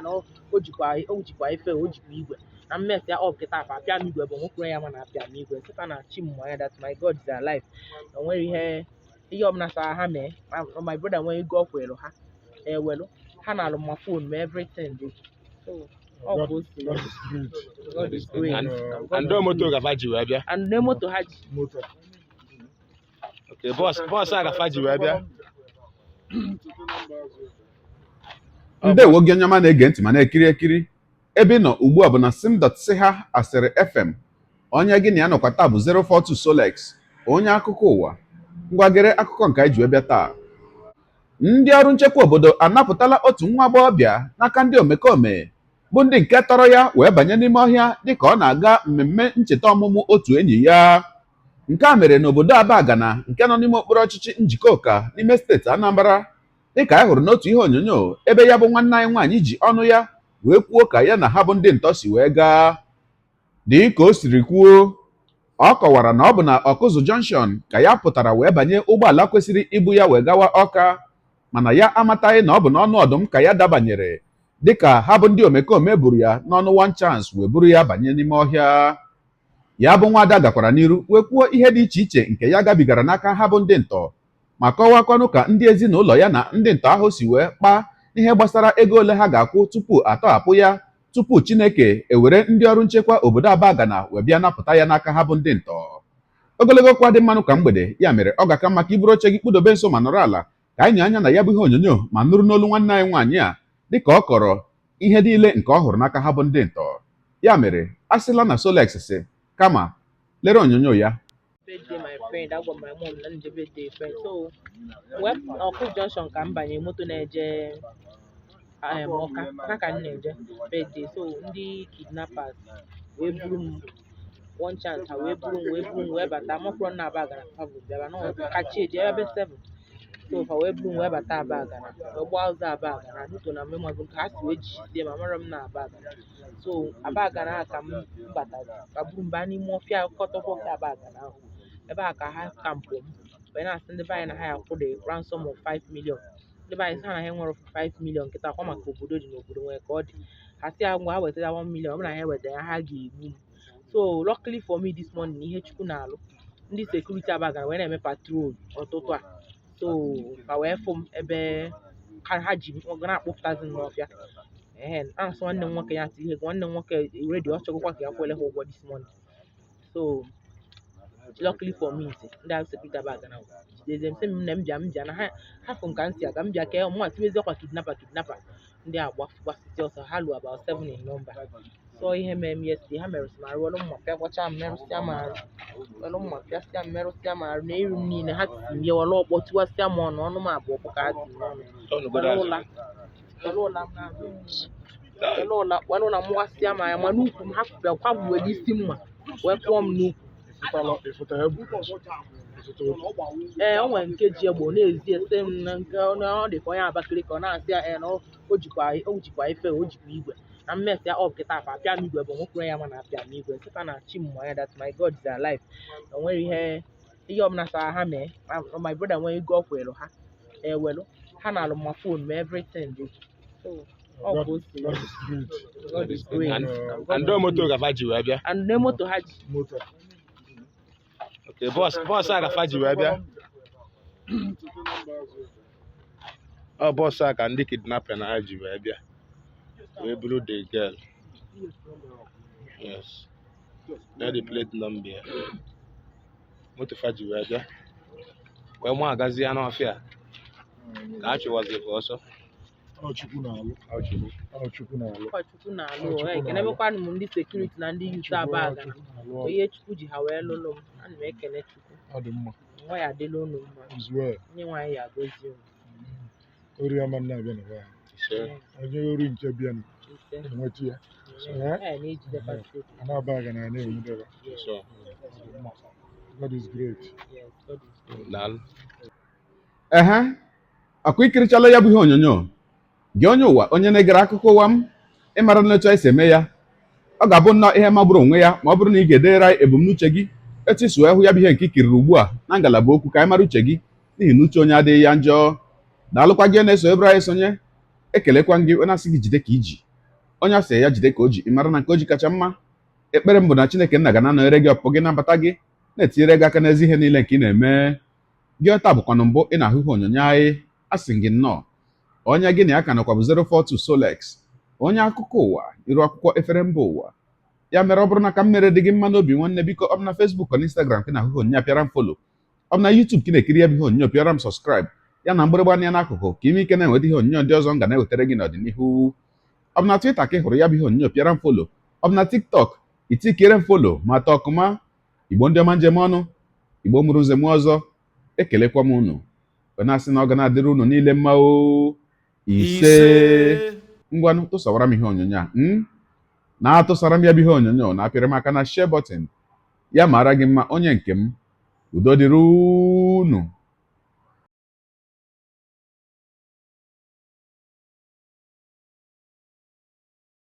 na o jikwa ife, o jikwa igwe, na m mess ya up kịta, afa apịa m igwe bụ nwokwuru ya ma na apịa m igwe. Nsịkwa na chi m anya that my God is alive. O nwere ihe ọbụla sara ha mee. My brother nwere ego ọ kwere ha ewelu ha na-alụ, ma phone ma everything dị. So ọ ka o si mee. God is great. God is great. And ndị moto gafa ji wee bịa? And ne moto ha ji. Moto. Okay, bus a gafa ji wee bịa. Ndewo gị, onye ọma na-ege ntị ma na-ekiri ekiri. Ebe ị nọ ugbu a bụ na sim.si ha asịrị FM. Onye gị na ya nọkwa taa bụ 042 Solex, onye akụkọ ụwa. Ngwagere akụkọ nke anyị ji wee bịa taa. Ndị ọrụ nchekwa obodo anapụtala otu nwa agbọghọbịa n'aka ndị omekome, bụ ndị nke tọrọ ya wee banye n'ime ọhịa dịka ọ na-aga mmemme ncheta ọmụmụ otu enyi ya. Nke a mere n'obodo Abagana nke nọ n'ime okpuru ọchịchị Njikọka n'ime steeti Anambra, dịka anyị hụrụ n'otu ihe onyonyo ebe ya bụ nwanne anyị nwaanyị ji ọnụ ya wee kwuo ka ya na ha bụ ndị ntọ si wee gaa. Dị ka o siri kwuo, ọ kọwara na ọ bụ na Ọkụzụ Junction ka ya pụtara wee banye ụgbọala kwesịrị ibu ya wee gawa Ọka, mana ya amataghị na ọ bụ n'ọnụ ọdụm ka ya dabanyere, dịka ha bụ ndị omekome buru ya n'ọnụ one chance wee buru ya banye n'ime ọhịa. Ya bụ nwaada gakwara n'iru wee kwuo ihe dị iche iche nke ya gabigara n'aka ha bụ ndị ntọ, ma kọwakwanụ ka ndị ezinụlọ ya na ndị ntọ ahụ si wee kpaa n'ihe gbasara ego ole ha ga-akwụ tupu atọghapụ ya, tupu Chineke ewere ndị ọrụ nchekwa obodo Abagana wee bịa napụta ya n'aka ha bụ ndị ntọ. Ogologo okwu adị mmanụ ka mgbede. Ya mere, ọ ga-aka maka iburu oche gị kpụdobe nso ma nọrọ ala ka anyị nye anya na ya bụ ihe onyonyo ma nụrụ n'olu nwanne anyị nwaanyị a, dịka ọ kọrọ ihe niile nke ọ hụrụ n'aka ha bụ ndị ntọ. Ya mere, a sịla na Solex si, kama lere onyonyo ya. Birthday my friend, agwa my mom na nje birthday friend. So wee Ọkụ Junction ka m banye moto na-eje Ọka. Ọka ka m na-eje birthday. So ndị kidnappers wee buru m one chance. Ha wee buru m, wee buru m wee bata mọkwụrụ na Abagana. Ha bụ bịara na kachi eji ebe 7. So fa wee buru m wee bata Abagana, wee gbaa ụzọ Abagana nuto na mmemago ka ha si wee jisie ma mara m na Abagana. So Abagana a ka m batazi ka buru m baa n'ime ọfịa, kọtọkọ ọfịa Abagana ahụ. Ebe a ka ha kampụ m wee na-asị ndị be anyị na ha ya akwụ the ransom of 5 million. Ndị be anyị sị ha na ha nwere 5 million nkịta kwa, maka obodo dị n'obodo nwere ka ọ dị. Ha sị ya ngwa, ha wetara 1 million. Ọ bụrụ na ha eweta ya, ha ga-egbu m. So luckily for me this morning, ihe Chukwu na-alụ, ndị security Abagana wee na-eme patrol ụtụtụ a. So ka wee fụ m ebe ha ha ji m na-akpụpụtazi m n'ọfịa. Ehe, na-asị nwanne m nwoke ya tinye ego. Nwanne m nwoke ready, ọ chọgokwa ka ya kwele ha ụgwọ this morning. So luckily for me, ndị ahụ security Abagana jidezie m, sị m na m bịa, m bịa na ha ha fụ m ka m si aga. M bịa ka mụ tiwezi ọkwa kidnapper, kidnapper. Ndị a gbasisi ọsọ. Ha lu about seven in number. So ihe mere m yesterday, ha merụsị m arụ, welu mma pịagwacha m, merụsịa m arụ, welu mma pịasịa m, merụsịa m arụ na iru m niile. Ha tiri m ihe, welu ọkpọ tiwasịa m ọnụ. Ọnụ m abụọ ọkpọ ka ha tiri m ọnụ, welu ụla, welu ụla m n'azụ m niile, welu ụla, welu ụla mụwasịa m anya. Ma n'ukwu m, ha bịakwa gbuwere isi mma wee kụọ m n'ukwu. Ee, o nwere nke ji egbe, ọ na-ezi ese m na nke na ọ dị ka onye Abakaliki. Ọ na-asị ya ee na o jikwa ife, o jikwa igwe, na m mess ya up kịta, afa apịa m igwe bụ nwokwuru ya ma na apịa m igwe. Nsịkwa na chi m anya that my God is alive. O nwere ihe ọbụla sara ha mee. My brother nwere ego ọ kwere ha ewelu ha na-alụ, ma phone ma everything dị. So ọ ka o si mee. God is great. God is great. And ndị moto gafa ji wee bịa? And ne moto ha ji. Moto. Okay, bus a gafa ji wee bịa. Ọ bus a ka ndị kidnapper na ha ji wee bịa wee buru the girl. Yes, na the plate number ya. Moto fa ji wee bịa wee mụ agazi ya n'ọfịa ka a chụwazi fa ọsọ. Ọ Chukwu na-alụ. Ọ Chukwu. Ọ Chukwu na-alụ. Ọ Chukwu na-alụ. Ọ Chukwu Ekenebekwanụ m ndị security na ndị youth Abagana. Chukwu na-alụ ọrụ. Ihe Chukwu ji ha wee lụlụ m, ana m ekene Chukwu. Ọ dị mma. Nwa ya adịla unu mma. Is well. Onye nwaanyị ya agọzie unu. Ori ama na-abịa na be anyị. Ise. Onye ori nke bịa na Ise. enweta ya. Ee, na-ejidekwa steeti. A na-aba na na-enwudebe. Yes. So Ọ dị mma. God is great. Yes, God is great. Daalụ. Ehe, ọkwa ikirichala ya bụ ihe onyonyo. Gị onye ụwa, onye na-egere akụkọ ụwa m, ịmara n'otu anyị si eme ya, ọ ga-abụ nnọọ ihe magburu onwe ya ma ọ bụrụ na ị ga-edere anyị ebumnuche gị, etu isi wee hụ ya bụ ihe nke i kiriri ugbu a na ngalaba okwu, ka anyị mara uche gị, n'ihi na uche onye adịghị ya njọ. Daalụkwa gị na-eso ebe anyị sonye. Ekelekwa gị, onye asị gị jide ka iji. Onye a sị ya jide ka o ji, ị mara na nke o ji kacha mma. Ekpere m bụ na Chineke nna ga na-anọnyere gị, ọpụpụ gị na mbata gị, na-etinyere gị aka n'ezi ihe niile nke ị na-eme. Gị ọta bụkwanụ mbụ ị na-ahụ ihe onyonyo anyị, a sị gị nnọọ. Onye gị na ya ka nọkwa bụ 042 Solex, onye akụkọ ụwa, iru akwụkwọ efere mba ụwa. Ya mere, ọ bụrụ na ka m mere dị gị mma n'obi, nwanne, biko, ọ bụ na Facebook na Instagram ka ị na-ahụ ihe onyonyo a, pịara m follow. Ọ bụ na YouTube ka ị na-ekiri ya bụ ihe onyonyo, pịara m subscribe, ya na mgbịrịgba anya n'akụkụ, ka ime ike na-enweta ihe onyonyo ndị ọzọ m ga na-ewetara gị n'ọdịnihu. Ọ bụ na Twitter ka ị hụrụ ya bụ ihe onyonyo, pịara m follow. Ọ bụ na TikTok, itikere m follow ma tọọ ọkụma. Igbo ndị ọma, njem ọnụ, Igbo mụrụ nze m ọzọ, ekelekwa m unu wee na-asị na ọ ga na-adịrị unu niile mma o. Ise. Ngwanụ, tụsawara m ihe onyonyo a, na-atụsara m ya bụ ihe onyonyo, na-apịrị m aka na share button. Ya mara gị mma, onye nke m. Udo dịrị unu.